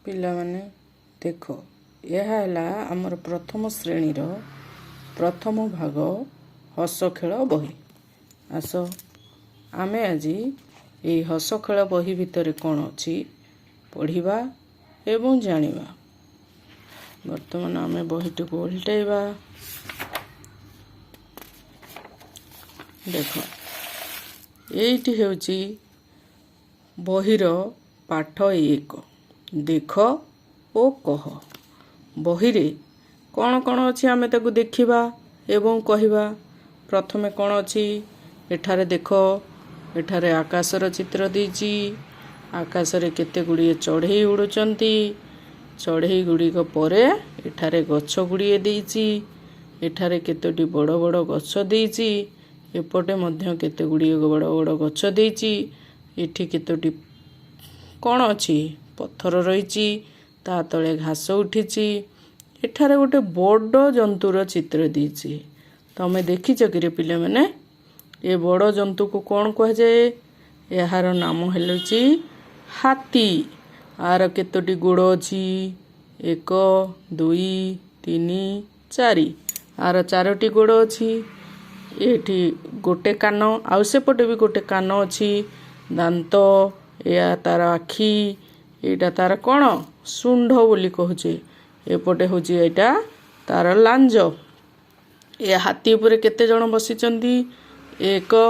ପିଲାମାନେ ଦେଖ, ଏହା ହେଲା ଆମର ପ୍ରଥମ ଶ୍ରେଣୀର ପ୍ରଥମ ଭାଗ ହସ ଖେଳ ବହି। ଆସ, ଆମେ ଆଜି ଏହି ହସ ଖେଳ ବହି ଭିତରେ କ'ଣ ଅଛି ପଢ଼ିବା ଏବଂ ଜାଣିବା। ବର୍ତ୍ତମାନ ଆମେ ବହିଟିକୁ ଓଲଟାଇବା। ଦେଖ, ଏଇଟି ହେଉଛି ବହିର ପାଠ 1, ଦେଖ ଓ କହ। ବହିରେ କ'ଣ କ'ଣ ଅଛି ଆମେ ତାକୁ ଦେଖିବା ଏବଂ କହିବା। ପ୍ରଥମେ କ'ଣ ଅଛି ଏଠାରେ ଦେଖ। ଏଠାରେ ଆକାଶର ଚିତ୍ର ଦେଇଛି। ଆକାଶରେ କେତେ ଗୁଡ଼ିଏ ଚଢ଼େଇ ଉଡ଼ୁଛନ୍ତି। ଚଢ଼େଇ ଗୁଡ଼ିକ ପରେ ଏଠାରେ ଗଛ ଗୁଡ଼ିଏ ଦେଇଛି। ଏଠାରେ କେତୋଟି ବଡ଼ ବଡ଼ ଗଛ ଦେଇଛି। ଏପଟେ ମଧ୍ୟ କେତେ ଗୁଡ଼ିଏ ବଡ଼ ବଡ଼ ଗଛ ଦେଇଛି। ଏଠି କେତୋଟି କ'ଣ ଅଛି? ପଥର ରହିଛି, ତା ତଳେ ଘାସ ଉଠିଛି। ଏଠାରେ ଗୋଟେ ବଡ଼ ଜନ୍ତୁର ଚିତ୍ର ଦେଇଛି। ତମେ ଦେଖିଛ କିରେ ପିଲାମାନେ? ଏ ବଡ଼ ଜନ୍ତୁକୁ କ'ଣ କୁହାଯାଏ? ଏହାର ନାମ ହେଉଛି ହାତୀ। ଆର କେତୋଟି ଗୋଡ଼ ଅଛି? 1, 2, 3, 4। ଆର ଚାରୋଟି ଗୋଡ଼ ଅଛି। ଏଠି ଗୋଟେ କାନ, ଆଉ ସେପଟେ ବି ଗୋଟେ କାନ ଅଛି। ଦାନ୍ତ, ଏହା ତାର ଆଖି, ଏଇଟା ତାର କ'ଣ? ଶୁଣ୍ଢ ବୋଲି କହୁଛେ। ଏପଟେ ହେଉଛି ଏଇଟା ତାର ଲାଞ୍ଜ। ଏ ହାତୀ ଉପରେ କେତେ ଜଣ ବସିଛନ୍ତି? 1,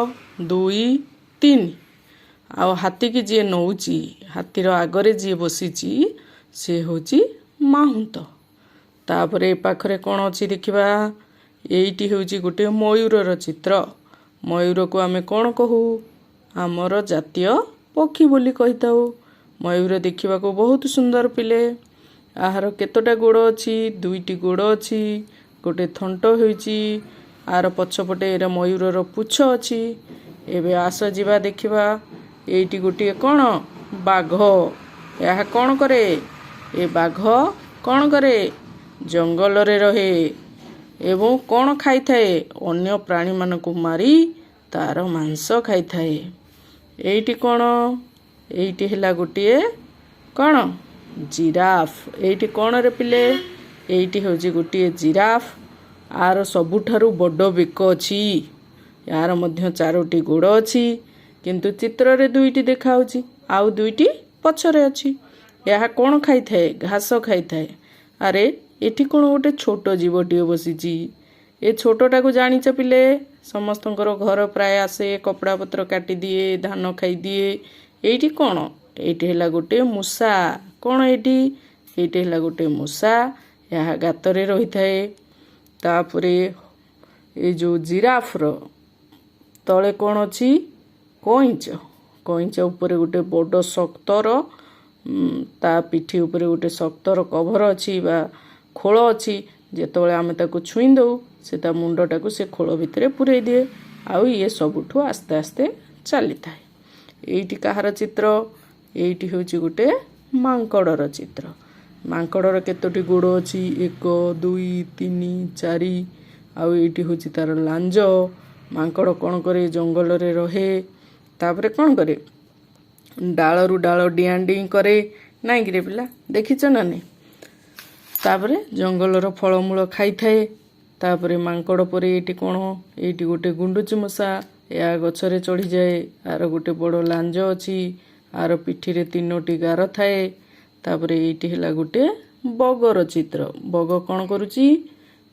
2, 3। ଆଉ ହାତୀକି ଯିଏ ନଉଛି, ହାତୀର ଆଗରେ ଯିଏ ବସିଛି, ସେ ହେଉଛି ମାହୁନ୍ତ। ତାପରେ ଏ ପାଖରେ କ'ଣ ଅଛି ଦେଖିବା। ଏଇଟି ହେଉଛି ଗୋଟିଏ ମୟୂରର ଚିତ୍ର। ମୟୂରକୁ ଆମେ କ'ଣ କହୁ? ଆମର ଜାତୀୟ ପକ୍ଷୀ ବୋଲି କହିଥାଉ। ମୟୂର ଦେଖିବାକୁ ବହୁତ ସୁନ୍ଦର ପିଲେ। ଏହାର କେତୋଟା ଗୋଡ଼ ଅଛି? ଦୁଇଟି ଗୋଡ଼ ଅଛି, ଗୋଟେ ଥଣ୍ଟ ହୋଇଛି। ଆର ପଛପଟେ ଏର ମୟୂରର ପୁଚ୍ଛ ଅଛି। ଏବେ ଆସ ଯିବା ଦେଖିବା। ଏଇଟି ଗୋଟିଏ କ'ଣ? ବାଘ। ଏହା କ'ଣ କରେ? ଏ ବାଘ କ'ଣ କରେ? ଜଙ୍ଗଲରେ ରହେ ଏବଂ କ'ଣ ଖାଇଥାଏ? ଅନ୍ୟ ପ୍ରାଣୀମାନଙ୍କୁ ମାରି ତାର ମାଂସ ଖାଇଥାଏ। ଏଇଟି କ'ଣ? ଏଇଟି ହେଲା ଗୋଟିଏ କ'ଣ? ଜିରାଫ। ଏଇଟି କ'ଣ ରେ ପିଲେ? ଏଇଟି ହେଉଛି ଗୋଟିଏ ଜିରାଫ। ଆର ସବୁଠାରୁ ବଡ଼ ବେକ ଅଛି। ଏହାର ମଧ୍ୟ ଚାରୋଟି ଗୋଡ଼ ଅଛି, କିନ୍ତୁ ଚିତ୍ରରେ ଦୁଇଟି ଦେଖାହେଉଛି, ଆଉ ଦୁଇଟି ପଛରେ ଅଛି। ଏହା କ'ଣ ଖାଇଥାଏ? ଘାସ ଖାଇଥାଏ। ଆରେ, ଏଠି କ'ଣ ଗୋଟେ ଛୋଟ ଜୀବଟିଏ ବସିଛି। ଏ ଛୋଟଟାକୁ ଜାଣିଛ ପିଲେ? ସମସ୍ତଙ୍କର ଘର ପ୍ରାୟ ଆସେ, କପଡ଼ା ପତ୍ର କାଟିଦିଏ, ଧାନ ଖାଇଦିଏ। ଏଇଠି କ'ଣ? ଏଇଠି ହେଲା ଗୋଟେ ମୂଷା। କ'ଣ ଏଇଠି? ଏଇଠି ହେଲା ଗୋଟେ ମୂଷା। ଏହା ଗାତରେ ରହିଥାଏ। ତାପରେ ଏ ଯେଉଁ ଜିରାଫର ତଳେ କ'ଣ ଅଛି? କଇଁଚ। କଇଁଚ ଉପରେ ଗୋଟେ ବଡ଼ ଶକ୍ତର, ତା ପିଠି ଉପରେ ଗୋଟେ ଶକ୍ତର କଭର ଅଛି ବା ଖୋଳ ଅଛି। ଯେତେବେଳେ ଆମେ ତାକୁ ଛୁଇଁ ଦେଉ, ସେ ତା ମୁଣ୍ଡଟାକୁ ସେ ଖୋଳ ଭିତରେ ପୂରେଇ ଦିଏ ଆଉ ଇଏ ସବୁଠୁ ଆସ୍ତେ ଆସ୍ତେ ଚାଲିଥାଏ। ଏଇଠି କାହାର ଚିତ୍ର? ଏଇଠି ହେଉଛି ଗୋଟେ ମାଙ୍କଡ଼ର ଚିତ୍ର। ମାଙ୍କଡ଼ର କେତୋଟି ଗୋଡ଼ ଅଛି? 1, 2, 3, 4। ଆଉ ଏଇଠି ହେଉଛି ତାର ଲାଞ୍ଜ। ମାଙ୍କଡ଼ କ'ଣ କରେ? ଜଙ୍ଗଲରେ ରହେ। ତାପରେ କ'ଣ କରେ? ଡାଳରୁ ଡାଳ ଡିଆଁ ଡିଇଁ କରେ। ନାଇଁ କିରେ ପିଲା, ଦେଖିଛ ନା ନାଇଁ? ତାପରେ ଜଙ୍ଗଲର ଫଳମୂଳ ଖାଇଥାଏ। ତାପରେ ମାଙ୍କଡ଼ ପରେ ଏଇଠି କ'ଣ? ଏଇଠି ଗୋଟେ ଗୁଣ୍ଡୁଚି ମୂଷା। ଏହା ଗଛରେ ଚଢ଼ିଯାଏ। ଆର ଗୋଟେ ବଡ଼ ଲାଞ୍ଜ ଅଛି। ଆର ପିଠିରେ ତିନୋଟି ଗାର ଥାଏ। ତାପରେ ଏଇଠି ହେଲା ଗୋଟେ ବଗର ଚିତ୍ର। ବଗ କ'ଣ କରୁଛି?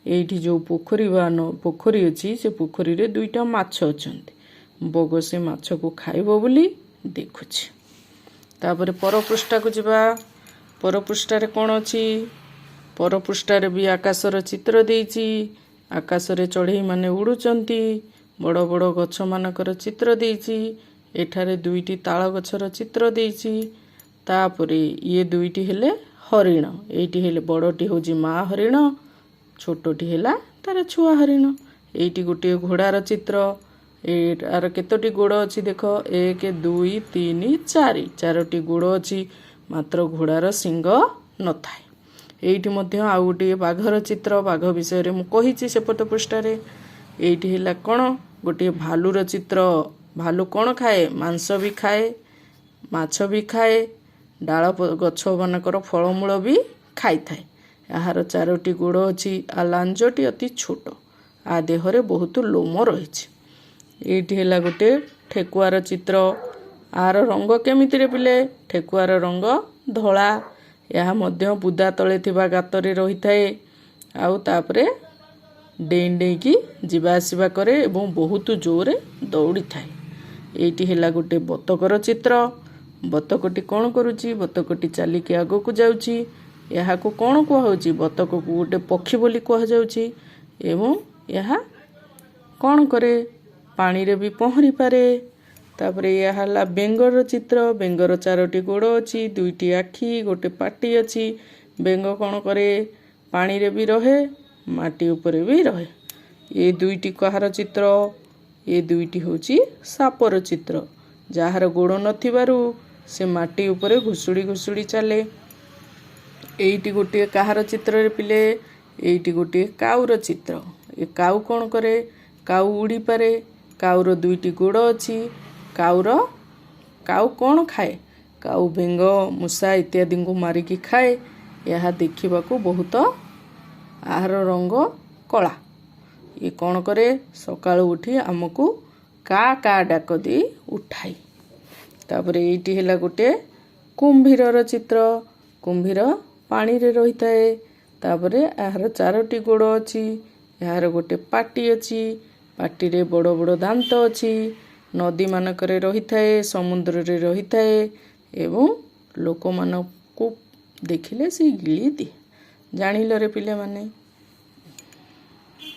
ଏଇଠି ଯେଉଁ ପୋଖରୀ ବା ପୋଖରୀ ଅଛି, ସେ ପୋଖରୀରେ ଦୁଇଟା ମାଛ ଅଛନ୍ତି। ବଗ ସେ ମାଛକୁ ଖାଇବ ବୋଲି ଦେଖୁଛି। ତାପରେ ପରପୃଷ୍ଠାକୁ ଯିବା। ପରପୃଷ୍ଠାରେ କ'ଣ ଅଛି? ପରପୃଷ୍ଠାରେ ବି ଆକାଶର ଚିତ୍ର ଦେଇଛି। ଆକାଶରେ ଚଢ଼େଇମାନେ ଉଡ଼ୁଛନ୍ତି। ବଡ଼ ବଡ଼ ଗଛମାନଙ୍କର ଚିତ୍ର ଦେଇଛି। ଏଠାରେ ଦୁଇଟି ତାଳ ଗଛର ଚିତ୍ର ଦେଇଛି। ତାପରେ ଇଏ ଦୁଇଟି ହେଲେ ହରିଣ। ଏଇଟି ହେଲେ ବଡ଼ଟି ହେଉଛି ମା ହରିଣ, ଛୋଟଟି ହେଲା ତାର ଛୁଆ ହରିଣ। ଏଇଟି ଗୋଟିଏ ଘୋଡ଼ାର ଚିତ୍ର। ଏହାର କେତୋଟି ଗୋଡ଼ ଅଛି ଦେଖ। 1, 2, 3, 4। ଚାରୋଟି ଗୋଡ଼ ଅଛି, ମାତ୍ର ଘୋଡ଼ାର ଶିଙ୍ଗ ନଥାଏ। ଏଇଠି ମଧ୍ୟ ଆଉ ଗୋଟିଏ ବାଘର ଚିତ୍ର। ବାଘ ବିଷୟରେ ମୁଁ କହିଛି ସେପଟ ପୃଷ୍ଠାରେ। ଏଇଠି ହେଲା କ'ଣ? ଗୋଟିଏ ଭାଲୁର ଚିତ୍ର। ଭାଲୁ କ'ଣ ଖାଏ? ମାଂସ ବି ଖାଏ, ମାଛ ବି ଖାଏ। ଡାଳ ଗଛମାନଙ୍କର ଫଳମୂଳ ବି ଖାଇଥାଏ। ଏହାର ଚାରୋଟି ଗୋଡ଼ ଅଛି ଆଉ ଲାଞ୍ଜଟି ଅତି ଛୋଟ। ଆ ଦେହରେ ବହୁତ ଲୋମ ରହିଛି। ଏଇଠି ହେଲା ଗୋଟେ ଠେକୁଆର ଚିତ୍ର। ଆର ରଙ୍ଗ କେମିତିରେ ପିଲେ? ଠେକୁଆର ରଙ୍ଗ ଧଳା। ଏହା ମଧ୍ୟ ବୁଦା ତଳେ ଥିବା ଗାତରେ ରହିଥାଏ ଆଉ ତାପରେ ଡେଇଁ ଡେଇଁକି ଯିବା ଆସିବା କରେ ଏବଂ ବହୁତ ଜୋରରେ ଦୌଡ଼ିଥାଏ। ଏଇଠି ହେଲା ଗୋଟେ ବତକର ଚିତ୍ର। ବତକଟି କ'ଣ କରୁଛି? ବତକଟି ଚାଲିକି ଆଗକୁ ଯାଉଛି। ଏହାକୁ କ'ଣ କୁହାହେଉଛି? ବତକକୁ ଗୋଟେ ପକ୍ଷୀ ବୋଲି କୁହାଯାଉଛି ଏବଂ ଏହା କ'ଣ କରେ? ପାଣିରେ ବି ପହଁରି ପାରେ। ତାପରେ ଏହା ହେଲା ବେଙ୍ଗର ଚିତ୍ର। ବେଙ୍ଗର ଚାରୋଟି ଗୋଡ଼ ଅଛି, ଦୁଇଟି ଆଖି, ଗୋଟେ ପାଟି ଅଛି। ବେଙ୍ଗ କ'ଣ କରେ? ପାଣିରେ ବି ରହେ, ମାଟି ଉପରେ ବି ରହେ। ଏ ଦୁଇଟି କାହାର ଚିତ୍ର? ଏ ଦୁଇଟି ହେଉଛି ସାପର ଚିତ୍ର, ଯାହାର ଗୋଡ଼ ନଥିବାରୁ ସେ ମାଟି ଉପରେ ଘୁଷୁଡ଼ି ଘୁଷୁଡ଼ି ଚାଲେ। ଏଇଟି ଗୋଟିଏ କାହାର ଚିତ୍ରରେ ପିଲେ? ଏଇଟି ଗୋଟିଏ କାଉର ଚିତ୍ର। ଏ କାଉ କ'ଣ କରେ? କାଉ ଉଡ଼ିପାରେ। କାଉର ଦୁଇଟି ଗୋଡ଼ ଅଛି। କାଉ କ'ଣ ଖାଏ? କାଉ ବେଙ୍ଗ, ମୂଷା ଇତ୍ୟାଦିଙ୍କୁ ମାରିକି ଖାଏ। ଏହା ଦେଖିବାକୁ ବହୁତ, ଏହାର ରଙ୍ଗ କଳା। ଇଏ କ'ଣ କରେ? ସକାଳୁ ଉଠି ଆମକୁ କା କା ଡାକ ଦେଇ ଉଠାଏ। ତାପରେ ଏଇଟି ହେଲା ଗୋଟେ କୁମ୍ଭୀରର ଚିତ୍ର। କୁମ୍ଭୀର ପାଣିରେ ରହିଥାଏ। ତାପରେ ଏହାର ଚାରୋଟି ଗୋଡ଼ ଅଛି, ଏହାର ଗୋଟେ ପାଟି ଅଛି, ପାଟିରେ ବଡ଼ ବଡ଼ ଦାନ୍ତ ଅଛି। ନଦୀମାନଙ୍କରେ ରହିଥାଏ, ସମୁଦ୍ରରେ ରହିଥାଏ ଏବଂ ଲୋକମାନଙ୍କୁ ଦେଖିଲେ ସେ ଗିଳି ଦିଏ। ଜାଣିଲରେ ପିଲାମାନେ?